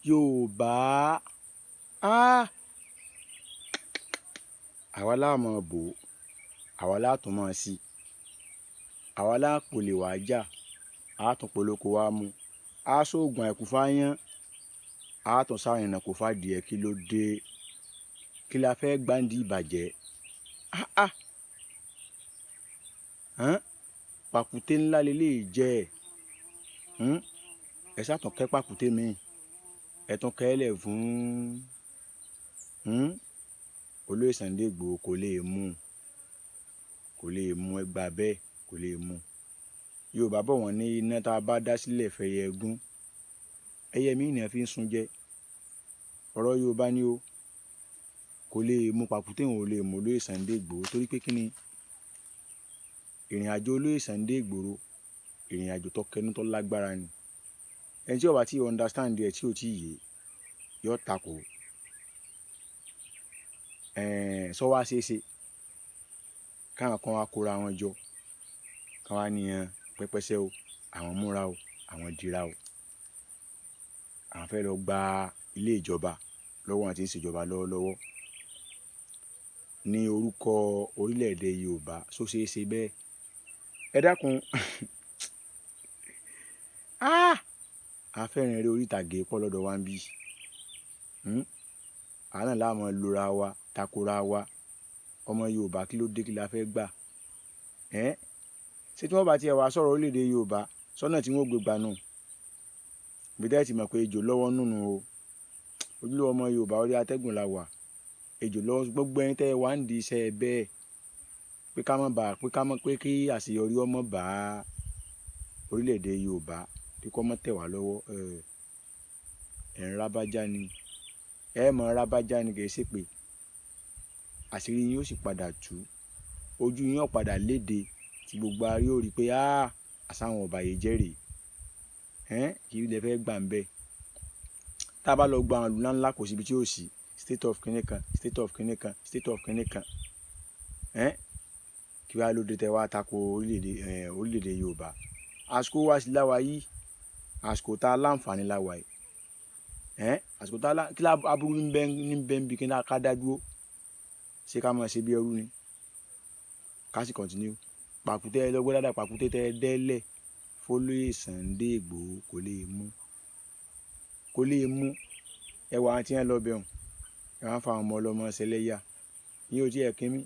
Yorùbá, ah, àwa la máa bò ó, àwa la tún máa sí, àwa la pòlè wá jà, a tún polóko wá mú, a sóògùn àìkú fáyán, a tún sárìnà kò fàdìẹ. Kí ló dé? Kí la fẹ́ gbáǹdì ìbàjẹ́? Ah ah, hàn pàkúté ńlá leléyìí jẹ́ ẹ̀. Ẹ sátún kẹ́ pàkúté míì, ẹ tún kẹ́lẹ̀ fún olóyè Sunday Igboho. Kò lè mú, kò lè mú, ẹ gbà bẹ́ẹ̀, kò lè mú. Yorùbá bọ̀, wọ́n ní iná tá a bá dá sílẹ̀ fẹ́yẹ gún, ẹyẹ míì ní fi ń sun jẹ. Ọ̀rọ̀ Yorùbá ni o. Kò lè mú, pàkúté òun ò lè mú olóyè Sunday Igboho, torí pé kí ni? Ìrìn àjò olóyè Sunday Igboho, ìrìn àjò tó kẹnu, tó lágbára ni. Ẹni tí ó bá ti understand ẹ, tí ò tí yé, yóò takò. Sọ wá ṣeéṣe káwọn kan wá kóra wọn jọ, káwọn wá níyàn pẹpẹsẹ o, àwọn múra o, àwọn dira o, àwọn fẹ́ lọ gba ilé ìjọba lọ́wọ́ àwọn tí ń ṣèjọba lọ́wọ́lọ́wọ́ ní orúkọ orílẹ̀-èdè Yorùbá? Ṣó ṣeé ṣe bẹ́ẹ̀? Ẹ dákun. Ah, afẹ́rìn eré orí ìtàgé pọ̀ lọ́dọ̀ wa ń bí. Àwa náà la máa lora wa, takora wa. Ọmọ Yorùbá, kí ló dé? Kí la fẹ́ gbà ẹ́? Ṣé tí wọ́n bá tiẹ̀ wá sọ̀rọ̀ orílẹ̀-èdè Yorùbá sọ́nà tí wọ́n gbé gbà nù bí tẹ́ ẹ ti mọ̀ pé ejò lọ́wọ́ nùnú o? Ojúlówó ọmọ Yorùbá, orí atẹ́gùn la wà. Ejò lọ́wọ́. Gbogbo ẹni tẹ́ ẹ wá ń di iṣẹ́ bẹ́ẹ̀ pé ká má bàa, pé ká má, pé kí àṣeyọrí ọmọ bá orílẹ̀-èdè Yorùbá, pé kó má tẹ̀ wá lọ́wọ́, ẹ̀ ń rábájá ni, ẹ mọ̀ rábájá ni, kì í ṣe pé àṣírí yín ó sì padà tú, ojú yín ó padà léde tí gbogbo ayé ó rí i pé àṣàwọn ọ̀bàyéjẹ́ rèé. Kí lẹ fẹ́ gbà ń bẹ́ẹ̀? Tá a bá lọ gba àwọn ìlú ńláńlá, kò síbi tí ò sí state of kinní kan, state of kinní kan, state of kinní kan. Kí wàá lóde tẹ wá tako orílẹ̀-èdè Yorùbá? Àsìkò wa sì láwa yìí, àsìkò tá a láǹfààní láwa yìí. Àsìkò tá a kí aburú ní bẹ́ẹ̀ ní bẹ́ẹ̀ bí kí ní ká dá dúró? Ṣé ká máa ṣe bí ẹrú ni? Ká sì continue. Pàkúté ẹ lọ́gbọ́n dáadáa, pàkúté tẹ ẹ dẹ́lẹ̀ f'Olóyè Sunday Igboho, kò lè mú, kò lè mú. Ẹ wà, àwọn tí wọ́n lọ bẹ̀rùn, ẹ wá ń fa àwọn ọmọ ọlọ́mọ ṣẹlẹ́yà yín ò tí ẹ̀ kí mi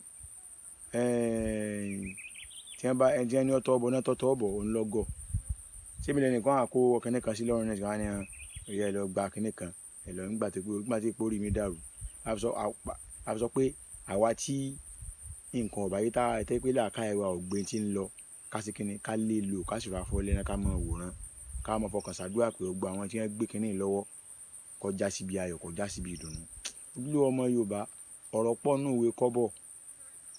tí wọ́n bá ẹni tí wọ́n ní ọ̀tọ̀ ọ̀bọ̀ náà tọ́tọ̀ ọ̀bọ̀ òun lọ́gọ̀. Ṣé mi lẹ́nìkan àkó ọkìnrin kan sí lọ́rùn náà tí wọ́n á ní ẹ lọ gba kinní kan, ẹ lọ nígbà tí orí mi dàrú? A sọ pé àwa tí nǹkan ọ̀bà yìí tá a tẹ́ pé làákàyè wa ò gbé tí ń lọ, ká sì kinní, ká lè lò, ká sì ra fọ́ lẹ́nu, ká máa wòran, ká máa fọkàn ṣàdúrà pé gbogbo àwọn tí wọ́n gbé kinní lọ́wọ́ kọjá síbi ayọ̀, kọjá síbi ìdùnnú. Ojúlówó ọmọ Yorùbá, ọ̀rọ̀ pọ̀ nínú ìwé kọ́bọ̀,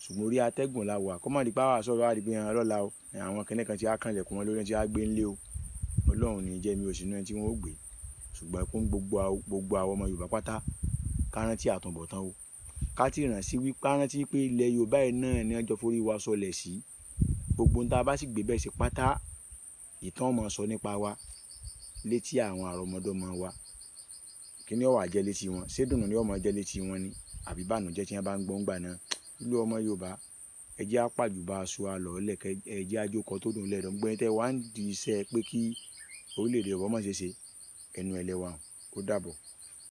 ṣùgbọ́n orí atẹ́gùn la wà. Kó má di pé àwa sọ̀rọ̀ wá di pé lọ́la o, àwọn kinní kan tí á kànlẹ̀kùn wọn lórí tí á gbé ńlé o. Ọlọ́run ní jẹ́ mi ò sínú ẹni tí wọ́n ó gbé, ṣùgbọ́n kún gbogbo àwọn ọmọ Yorùbá pátá, ká rántí àtúbọ̀tán o, ká tí ràn sí wí, ká rántí pé ilẹ̀ Yorùbá yìí náà ni wọ́n jọ forí wa sọlẹ̀ sí. Gbogbo ohun tá a bá sì gbé bẹ́ẹ̀ sí pátá, ìtàn ó máa sọ nípa wa létí àwọn àrọ́mọdọ́mọ wa. Kí ni ó wà jẹ́ létí wọn? Ṣé dùnnú ni ó máa jẹ́ létí wọn ni, àbí ìbànújẹ́ tí wọ́n bá ń gbọ́ ńgbà náà? Ìlú ọmọ Yorùbá, ẹ jẹ́ á pàjùbà aṣọ àlọ́ lẹ̀, ẹ jẹ́ á jókòó tó dùn lẹ́dọ̀. Gbogbo ẹ̀yin tẹ́ wá ń di iṣẹ́ pé kí orílẹ̀-èdè Yorùbá má ṣe ṣe, ẹnu ẹlẹ́wà, ó dàbọ̀.